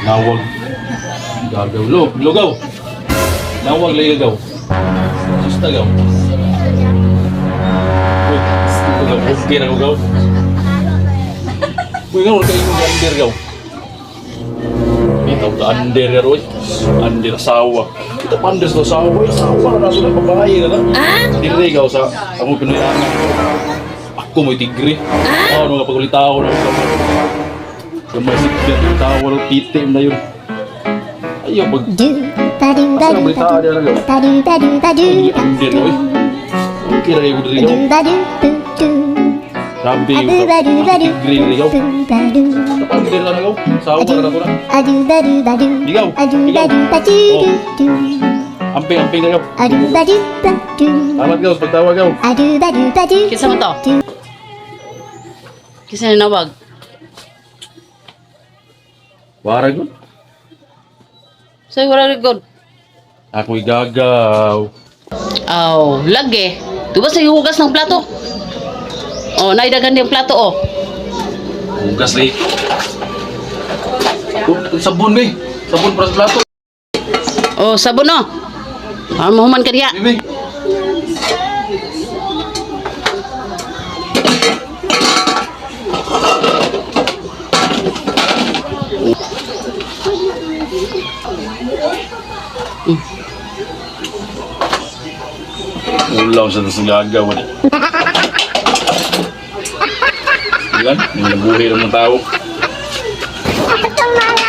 Nawag. Gagaw. Lo, lugaw. Nawag lagi gagaw. Susta gaw. Uy, gaw. Okay na gaw. Uy, gaw, kayo yung under gaw. Dito ka under ka roy. Under asawa. Kita pa under sa asawa. Uy, asawa na nasa na babae na na. Dire gaw sa ako Pinoy ana. Ako mo'y tigre. Ah? Ano nga pagulitaw na ako. Gamay sikat tao titi na yun. Ayaw pag Do ba do ba Asa do na ba balita do niya lang? ba do ba do ba do Ay, under oy. Okay ra kayo diri do gaw. ba do boo do Sabi a ko, do ba do ba do tigre diri gaw. boo ba do Under na gaw. Sawa na na to na. a do ba do ba do Ikaw, a do ba ikaw. do ba do Oh. do do Amping amping na gaw. a do ba do ba do Salamat gaw sa pagtawag gaw. a do ba do ba do Kinsa man to? do. Kinsa nawag? Wara gud. Say wala good. Ako'y gagaw. Aw, lagi. Di ba sa hugas ng plato? Oh, naidagan din plato oh. Hugas lagi. Oh, sabon be. Sabon para sa plato. Oh, sabon oh. Ah, mahuman ka diha. Bibi. Ulaw sa tas gagawa ni. Yan, may nabuhi ng mga tao. Itong mga